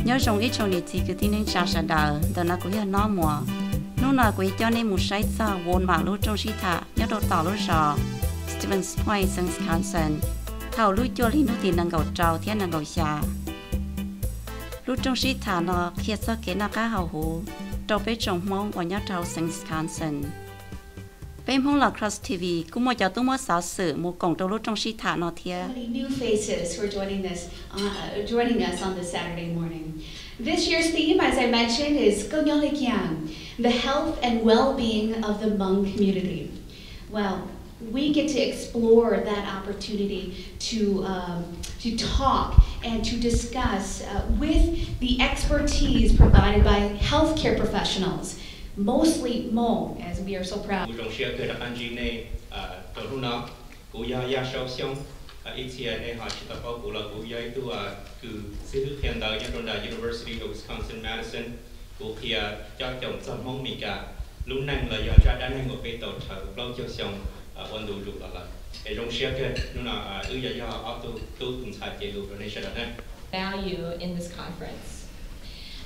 Nyob zoo ib tsoom niam txiv kwv tij neej tsa sawv daws, ntawm no kuv yog Nob Muas. Hnub no kuv yuav coj nej mus saib txog Walmart lub rooj sib tham nyob rau tom lub zos Stevens Point, Wisconsin, thaum lub cuaj hli hnub tim nees nkaum rau thiab nees nkaum xya. Lub rooj sib tham no qhia txog kev noj qab haus huv rau peb tsoom Hmoob uas nyob rau Wisconsin. Peb Hmoob Lacrosse T V kuj muaj cov tub muab xov xwm mus koom rau lub rooj sib tham no thiab. Many new faces who are joining this, uh, joining us on this Saturday morning. This year's theme, as I mentioned, is Koj Nyob Li Cas, the health and well-being of the Hmong community. Well, we get to explore that opportunity to, um, to talk and to discuss, uh, with the expertise provided by healthcare professionals, mostly Hmong, as we are so proud. Kuv zoo siab kawg rov qab ntsib nej rau hnub no. Kuv yog Yaj Saub Xyooj. Ib txhia nej ho tsis tau paub kuv los kuv yog ib tug kws xib hwb qhia ntawv nyob rau nram University of Wisconsin Madison. Kuv qhia cov xyoos txog Hmoob Mes Kas lub neej los yog zaj dab neeg uas peb tau rhawv plaub caug xyoo ua ntu zus los lawm. Es zoo siab kawg hnub no wb yog yog ob tug tub tus ntxhais cev lus rau nej sawv daws na. Value in this conference.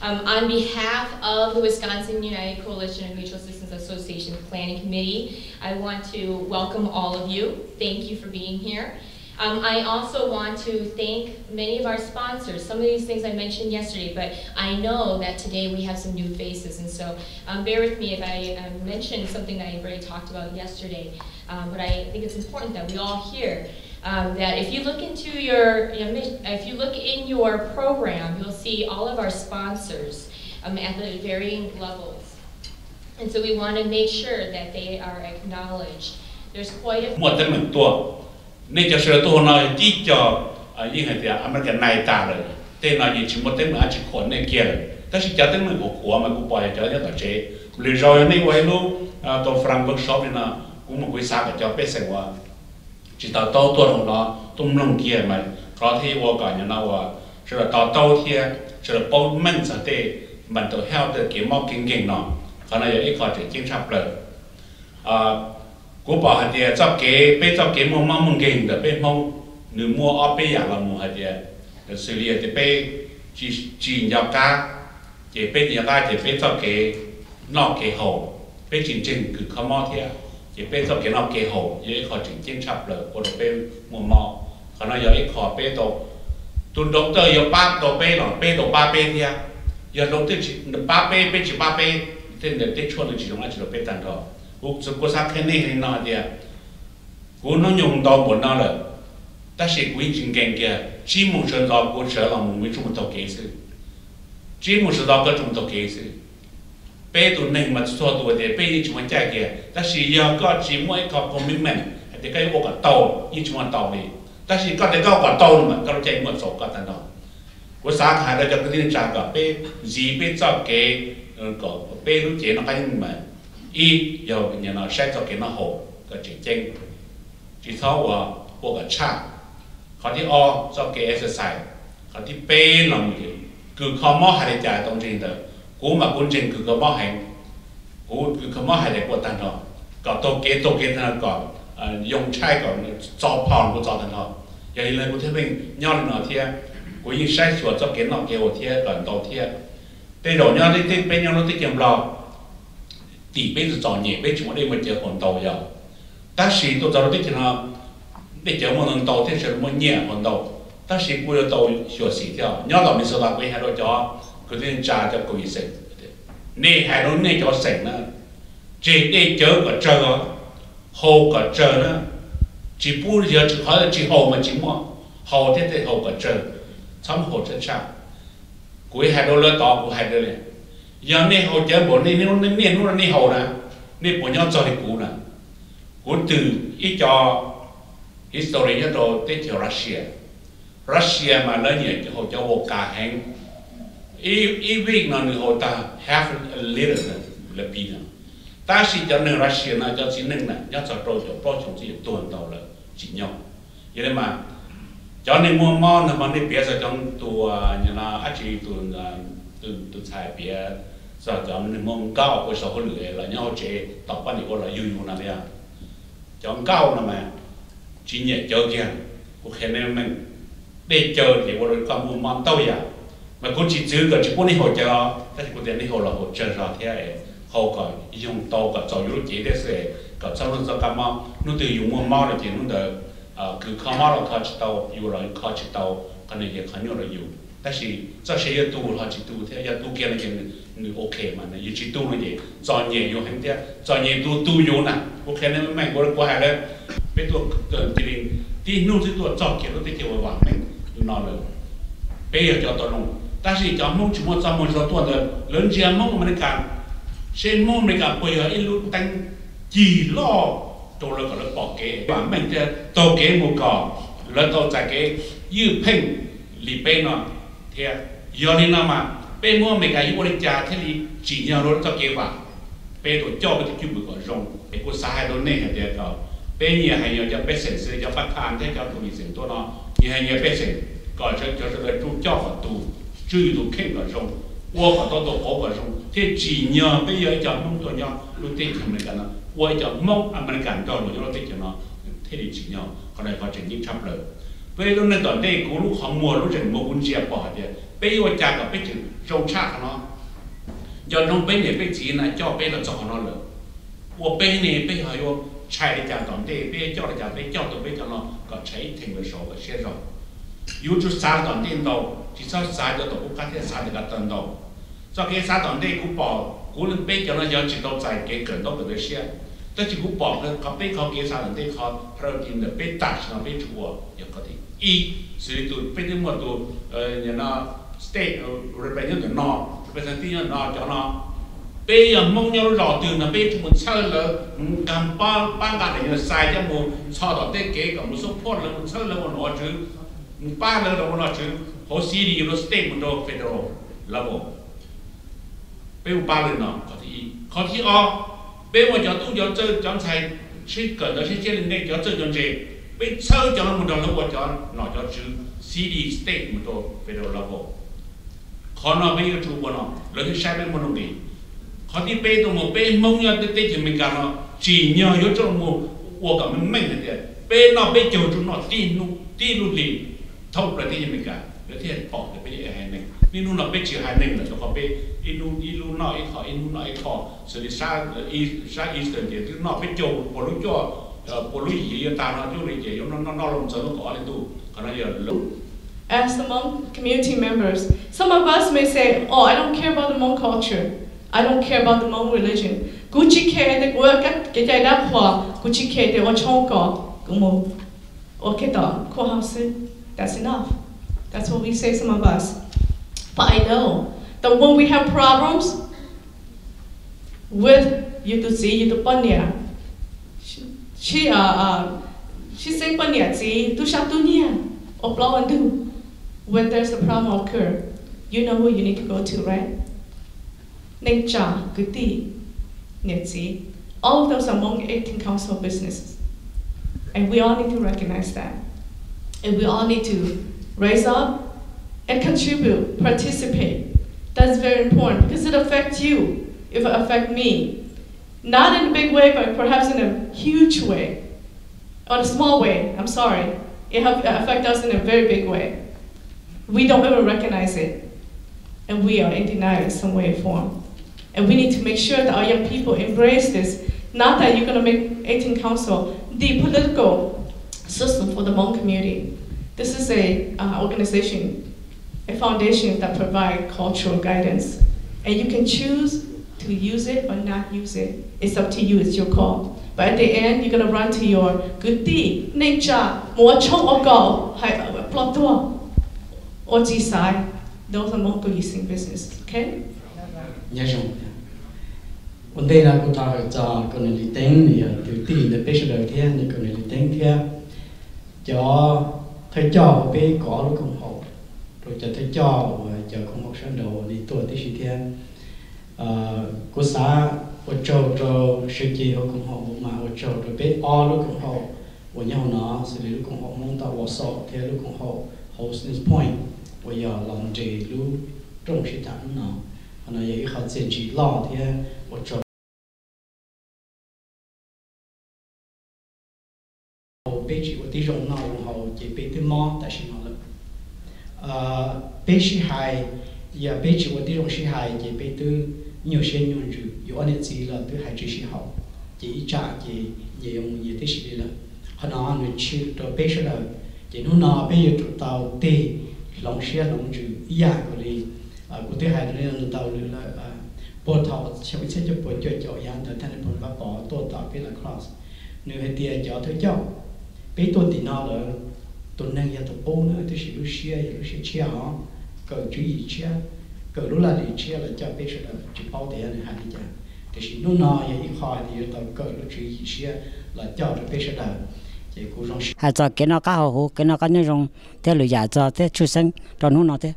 Um, on behalf of the Wisconsin United Coalition of Mutual Assistance Association Planning Committee, I want to welcome all of you. Thank you for being here. Um, I also want to thank many of our sponsors. Some of these things I mentioned yesterday, but I know that today we have some new faces. And so um, bear with me if I um, mention something that I already talked about yesterday. Um, but I think it's important that we all hear um, that if you look into your, you know, if you look in your program, you'll see all of our sponsors um, at the varying levels. And so we want to make sure that they are acknowledged. There's quite a muaj teeb meem tuaj. Nej cov sawv daws tuaj hauv no tib co yeej hais tias America nai tas lawm, tej no yeej tsis muaj teeb meem dab tsi khuam nej kiag lawm, tab sis cov teeb meem uas khuam mas kuv pom yog cov nyob tom tsev. Lwm zaus yog nej ua ib lub tau Frank workshop li no, kuv mas kuv xav kom cov pej xeem uas tsis tau taub tuaj hauv no tuaj mloog kiag mas qhov thiaj ua kom nyob no uas sawv daws to taub thiab sawv daws paub meej txog tej mental health, tej kev mob kev nkeeg no. Qhov no yog ib qho tseem ceeb tshaj plaws. Kuv pom hais tias txoj kev, peb txoj kev muaj mob muaj nkeeg ntawm peb Hmoob, nws muaj ob peb yam los mus hais tias, xws li tias peb tsis nco qab, ces peb tsis nco qab ces peb txoj kev noj kev haus, peb tsis ntseeg kws kho mob thiab, ces peb txoj kev noj kev haus yog ib qho tseem ceeb tshaj plaws ua rau peb muaj mob. Qhov no yog ib qho peb tau, tus doctor yuav pab tau peb los peb tau pab peb thiab. Yog doctor pab peb, peb tsis pab peb, tej ntawd tej tshuaj ntawd tsis zoo dab tsi rau peb tag nrho. Kuv xav qhia nej li no hais tias, kuv hnub nyoog ntau npaum no lawm, tab sis kuv yeej tsis nkees kiag. Tsib moos sawv ntxov kuv sawv los mus, kuv tsuas mus taug kev xwb. Tsib moos sawv ntxov koj tsuas mus taug kev xwb. Peb tus neeg mas txhua tus tias peb yeej tsis muaj caij kiag, tab sis yog koj tsis muaj ib qho commitment hais tias koj yuav ua kom tau, yeej tsis muaj tau li. Tab sis koj tias koj ua kom tau no mas koj lub caij muaj txaus koj tag nrho. Kuv xav hais rau cov kwv tij neej tsa kom peb ntxiv peb txoj kev, kom peb lub cev noj qab nyob zoo mas, ib yog saib txoj kev noj haus kom tseem ceeb, tsis txhob ua, ua kom tshaj. Qhov thib ob, txoj kev exercise. Qhov thib peb los mus, kws kho mob hais li cas tau ntseeg ntawd. Kuv mas kuv ntseeg kws kho mob heev, kuv kws kho mob hais li kuv ua tag nrho, kom taug kev taug kev tag nrho, kom yoo tshaib kom txo phom kuv txo tag nrho. Yog li ntawd kuv thiaj pheej nyob li no thiab, kuv yeej saib xyuas txoj kev noj kev haus thiab kom ntau thiab. Tej zaum nyob peb nyob lub teb chaws Nplog, tim peb txom txom nyem peb tsis muaj dej muaj cawv haus ntau yog, tab sis tuaj txog lub teb chaws no, dej cawv muaj ntau thiab sawv daws muaj nyiaj haus ntau, tab sis kuj yuav tau xyuam xim thiab. Nyob tom Minnesota kuv hais rau cov kwv tij neej tsa cov kaum yim xeem, nej hais rau nej cov xeem na, tseg dej cawv kom tsawg, haus kom tsawg na, tsis pub yog tsis qhov tsis haus mas tsis muaj, haus thiab tej haus kom tsawg, txhob muaj haus tshaj tshaj. Kuv hais rau lawv tod kuv hais rau li, yog nej haus cawv npaum nej niaj hnub no nej haus na, nej puas nyob txog li kuv na? Kuv twg ib co history nyob rau teb chaws Russia. Russia mas lawv nyiam haus cov vodka heev, ib vij no nws haus tag half a liter lawv pi no. Tab sis cov neeg Russia no cov txiv neej na nyob txog rau caum plaub xyoo twb tuag ntau lawm tsis nyob. Yog li mas cov neeg muaj mob no mas nej piav txog cov tus, dab tsi, tus ntxhais piav txog cov neeg muaj nkauj ua saum hauj lwm los nyob hauv tsev tos poj niam ua los yug yus no tiag. Cov nkauj no mas tsis nyiam cawv kiag. Kuv qhia nej meej, dej cawv ces ua rau koj muaj mob ntau yam. Kuv tsis txwv kom tsis pub nej haus cawv os, tab sis kuv tias nej haus los haus tsawg zog thiab, haus kom yoog tau kom txaus yus lub cev thiab xwb, kom txhob muaj txoj kab mob. Hnub twg yus muaj mob lawm ces hnub ntawd kws kho mob los kho tsis tau, yus los kho tsis tau, qhov no ces qhov nyuaj rau yus. Tab sis txoj sia yog tu los tsis tu thiab, yog tu kiag no ces nws ok mas, yus tsis tu no ces txom nyem yus heev thiab, txom nyem tus tu yus na. Kuv qhia nej meej, kuv hais lawm, peb tuaj cia li tib hnub xwb tuaj txog kiag lub teb chaws uas vam meej no lawm. Peb yog cov tau zoo, tab sis cov Hmoob tsis muaj txoj muag tsis tau tuaj ntawd lawv ntsia Hmoob Amelikas, seb Hmoob Amelikas puas yog ib lub teeb cig loj rau lawv kom lawv pom kev vam meej thiab taug kev mus kom lawv tau txais kev ywj pheej li peb no thiab. Yog li no mas peb Hmoob Amelikas yuav ua li cas thiaj li tsim nyog lawv txoj kev vam? Peb tuaj coj peb tus cwj pwm kom zoo. Es kuv xav hais rau nej hais tias kom peb nyias hais nyias cov pej xeem xws li cov paj thas thiab cov tus lis xeem tuaj no, nyias hais nyias pej xeem, kom cov sawv daws tsuj coj kom tus, tswj yus tus kheej kom zoo, ua kom tau tus qauv kom zoo, thiaj tsim nyog peb yog ib co Hmoob tuaj nyob lub teb chaws Amelikas no, ua ib co Hmoob Amelikas nrog luag nyob lub teb chaws no, thiaj li tsim nyog. Qhov no qhov tseem ceeb tshaj plaws. Peb lub neej tom ntej kuv lub qhov muag lub zeem muag kuv ntsia pom hais tias peb yuav ua cas kom peb tseem zoo tshaj qhov no. Nco ntsoov peb niam peb txiv na coj peb los txog qhov no lawm. Ua peb ne peb ho yuav ntshai li cas tom ntej, peb yuav coj li cas, peb coj tau peb cov no kom tshaib ib theem lawm saud kom siab zog. Yuav tsum xav tom ntej ntau, tsis txhob xav cov tom qub qab thiab xav ntawm ko taw ntau. Txoj kev xav tom ntej kuv pom kuv peb cov no yog tsis tau txais kev kawm ntaub kawm ntawv siab, tab sis kuv pom qhov peb qhov kev xav tom ntej qhov priority ntawm peb tam sim no peb yuav tsum ua yog qhov thib ib, xws li tus peb twb muaj tus state representative nyob ntawm no, representative nyob ntawm no, cov no, peb yog Hmoob nyob lub zos twg no peb yuav tsum mus txhawb lawv, mus nkag pab nqa daim nyuag xais coj mus txhos tom tej kev kom mus support lawv, mus txhawb lawv ua nom ua tswv, mus pab lawv los ua nom tswv hauv city, lub state mus rau federal level. Peb mus pab lawv no qhov thib ib. Qhov thib ob, peb muaj cov tub cov txawj cov ntxhais sib kawm ntawv sib tshiab li nej cov txawj cov ntse, peb txhawb cov no mus nrog lawv ua cov nom cov tswv city, state mus rau federal level. Qhov no peb yuav tsum ua no lawv thiaj saib peb muaj nuj nqis. Qhov thib peb, tuaj mus peb Hmoob nyob teb chaws Amelikas no tsim nyog yuav tsum mus ua kom meej meej hais tias peb noj peb caug tsum noj tib hnub tib lub hlis thoob plaws teb chaws Amelikas, lawv thiaj pom tias peb yog ib haiv neeg. Niaj hnub no peb tsis haiv neeg lawm rau qhov peb ib hnub ib lub noj ib qho, ib hnub noj ib qho, xws li sab Eastern ces twb noj peb caug puas lub cuaj, puas lub yim yuav tag no, cuaj li ces yuav noj noj los txog lub kaum ob li ntuj. Qhov no yog lub As the Hmong community members, some of us may say, "Oh, I don't care about the Hmong culture. I don't care about the Hmong religion." Kuv tsis care tias kuv ua kev cai dab qhuas, kuv tsis care tias ua tshoob kos, kuv mus ua ke tom khuab hau xwb. That's enough. That's what we say, some of us. But I know that when we have problems with yus tus txiv, yus tus poj niam, sib, sib xeeb poj niam txiv, tub sab tub nyiag, ua plaub ua ntug, when there's a problem occur, you know who you need to go to, right? Neej tsa, kwv tij, niam txiv, all of those are among eighteen council businesses. And we all need to recognize that. And we all need to raise up and contribute, participate. That's very important because it affects you. It will affect me. Not in a big way, but perhaps in a huge way. Or a small way, I'm sorry. It have, affect us in a very big way. We don't even recognize it. And we are in denial in some way or form. And we need to make sure that our young people embrace this. Not that you're gonna make eighteen council the political system for the Hmong community. This is a, uh, organization, a foundation that provide cultural guidance. And you can choose to use it or not use it. It's up to you, it's your call. But at the end, you're gonna run to your kwv tij, neej tsa, mus ua tshoob ua kos, hais ploj tuag, ua txiv xaiv. Those are Hmong policing business, okay? Nyob zoo. Ua ntej no kuv thov hawm txog Kaus Nam Lis Teeb, nws yog tus tij ntawm peb sawv daws thiab, nws Kaus Nam Lis Teeb thiab cov thawj coj uas peb kov lub koom haum, rau cov thawj coj uas cov koom haum sab nraud uas nej tuaj tib si thiab. Kuv xav ua tsaug rau sawv cev hauv koom haum mas ua tsaug rau peb ob lub koom haum uas nyob hauv no, xws li lub koom haum Hmoob tau Wausau thiab lub koom haum hauv Smith Point uas yog los nres lub rooj sib tham hnub no. Qhov no yog ib qho txiaj ntsig loj thiab ua tsaug peb tsis ua tib zoo noj zoo haus ces peb twb mob tam sim no lawm. Peb sib hais Yog peb tsis ua tib zoo sib hais ces peb twb nyuaj siab nyuaj ntsws, yus ob niam txiv los twb hais tsis sib haum, ces ib tsam ces nyias yuav mus nyias tib si li lawm. Qhov no nws tshwm rau peb sawv daws, ces hnub no peb yuav tsum tau tig hloov siab hloov ntsws ib yam nkaus li. Kuv twb hais rau nej ntau lwm lawm, puag thaum xyoo ib txhiab cuaj puas cuaj caum yav ntawd thaj neeb Pov Pov tuaj tom peb lawv class, nws hais tias cov thawj coj, peb tuaj tim no lawm, tus neeg yog tus qub na, tab sis lub siab yog lub siab tshiab os, kawm tswv yim tshiab, kawm lub laj lim tshiab los coj peb sawv daws, tsis paub tias yog nws hais li cas, tiam sis hnub no yog ib qho hais tias yuav tau kawm lub tswv yim siab los coj rau peb sawv daws. Ces kuv zoo siab hais txog kev noj qab haus huv, kev noj qab nyob zoo thiab lwm yam txog thiab tshwj xeeb rau hnub no thiab.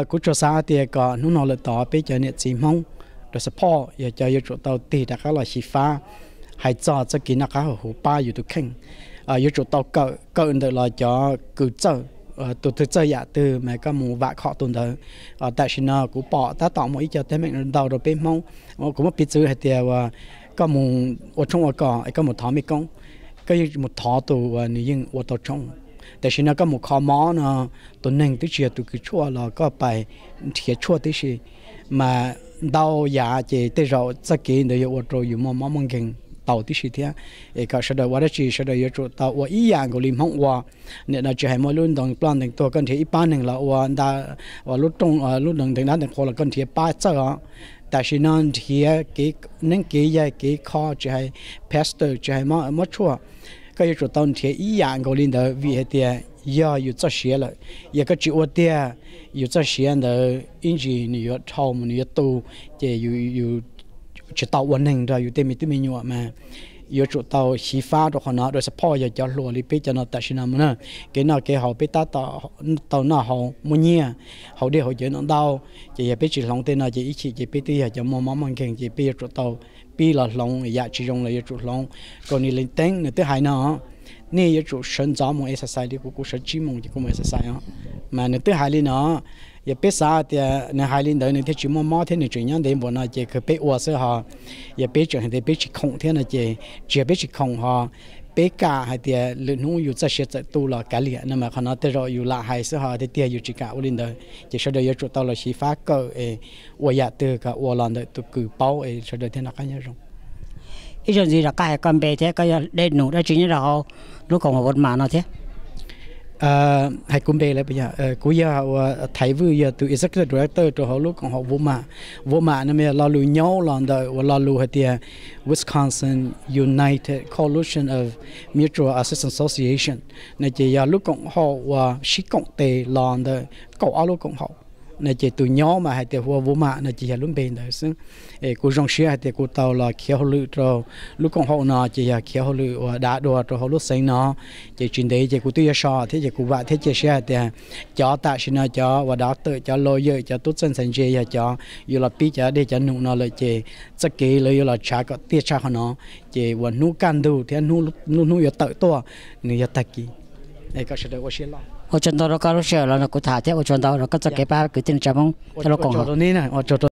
Kuv tsuas xav hais tias kom hnub no lawm tod peb cov niam txiv Hmoob rau support, yog cov yuav tsum tau tig rov qab los xyiv fab hais txog txoj kev noj qab haus huv pab yus tus kheej. Yuav tsum tau kawm, kawm ntawm los cov kws txawj, tus twg txawj yam twg mas koj mus vam khom tus ntawd. Tam sim no kuv pom tab tom muaj ib co teeb meem ntau rau peb Hmoob. Kuv muab piv txwv hais tias uas koj mus ua tshoob ua kos es koj mus thov mej koob, koj yeej mus thov tus uas nws yeej ua tau tshoob. Tam sim no koj mus kho mob no, tus neeg twb tsis yog tus kws tshuaj los koj pais nrhiav tshuaj tib si, mas ntau yam ces tej zaum txoj kev ntawd yuav ua rau yus muaj mob muaj nkeeg tau tib si thiab. Es kom sawv daws ua dab tsi sawv daws yuav tsum tau ua ib yam nkaus li Hmoob ua. Nim no tsis hais muaj lub ntees ploj ntees tuag koj nrhiav ib pab neeg los ua nta, ua lub rooj, lub ntees ntees dab ntees qhua los koj nrhiav pab txawj os. Tam sim no nrhiav kev neeb kev yaig kev kho, tsis hais pastor, tsis hais mob tshuaj, koj yuav tsum tau nrhiav ib yam nkaus li ntawd vim hais tias yog yus txoj sia lawm. Yog koj tsis ua tiag, yus txoj sia ntawd ib ntsis nws yuav dhau mus nws yuav tu, ces yus tsis tau ua neeg nrog yus tej me tub me nyuam mas. Yuav tsum tau xyiv fab rau qhov no, rau support yog cov hluas li peb cov no tam sim no mus na. Kev noj kev haus peb tab tom tau noj haus muaj nyiaj, haus dej haus cawv ntau ntau, ces yog peb tsis hloov tej no ces ib chim ces peb twb yog cov muaj mob muaj nkeeg, ces peb yuav tsum tau pib los hloov, yam tsis zoo los yuav tsum hloov. Kaus Nim Lees Teeb nws twb hais no, nej yuav tsum sawv ntxov mus exercise li kuv, kuv sawv tsib moos ces kuv mus exercise os. Mas nws twb hais li no, yog peb xav tias nws hais li ntawd nws thiaj tsis muaj mob thiab nws tseem nyob ntev npaum no ces kawg peb ua xwb ho. Yog peb tseem hais tias peb tsis khoom thiab no ces tsis yog peb tsis khoom ho, peb kam hais tias lwm hnub yus txoj sia txawm tu los kav liam no mas qhov no tej zaum yus lam hais xwb ho tiag tiag yus tsis kam ua li ntawd. Ces sawv daws yuav tsum tau los xyiv fab kawm es ua yam twg kom ua los ntawm tus kws paub es sawv daws thiaj noj qab nyob zoo. Ib zaug ntxiv rov qab hais koj npe thiab koj yog dej num dab tsi nyob rau hauv lub koom haum Walmart no thiab. Hais kuv npe lawm puas yog? Kuv yog uas Thaiv Vwj, yog tus Executive Director rau hauv lub koom haum Walmart. Walmart no mas yog lo lus nyaub los ntawm uas lo lus hais tias Wisconsin United Coalition of Mutual Assistance Association, no ces yog lub koom haum uas sib koom tes los ntawm kaum ob lub koom haum. No ces tus nyaub mas hais tias hu ua Walmart no ces yog lub npe ntawd xwb. Es kuv zoo siab hais tias kuv tau los khiav hauj lwm rau lub koom haum no ces yog khiav hauj lwm uas dav dua rau hauv lub xeev no. Ces tsis ntev ces kuv twb yuav so thiab ces kuv vam thiab cia siab hais tias cov tam sim no cov uas doctor, cov lawyer, cov tub txawj ntxhais ntse yog cov yuav los pib cov dej cov num no lawm ces txoj kev lawv yuav los tshav kom tiaj tshaj qhov no, ces uas hnub kaj ntug thiab lub hnub yuav tawm tuaj nws yog tag kis. Kom sawv daws ua siab loj. Ua tsaug ntau rau koj lub sij hawm los nrog kuv tham thiab ua tsaug ntau rau koj txoj kev pab kwv tij neej tsa Hmoob thiab lub koom haum.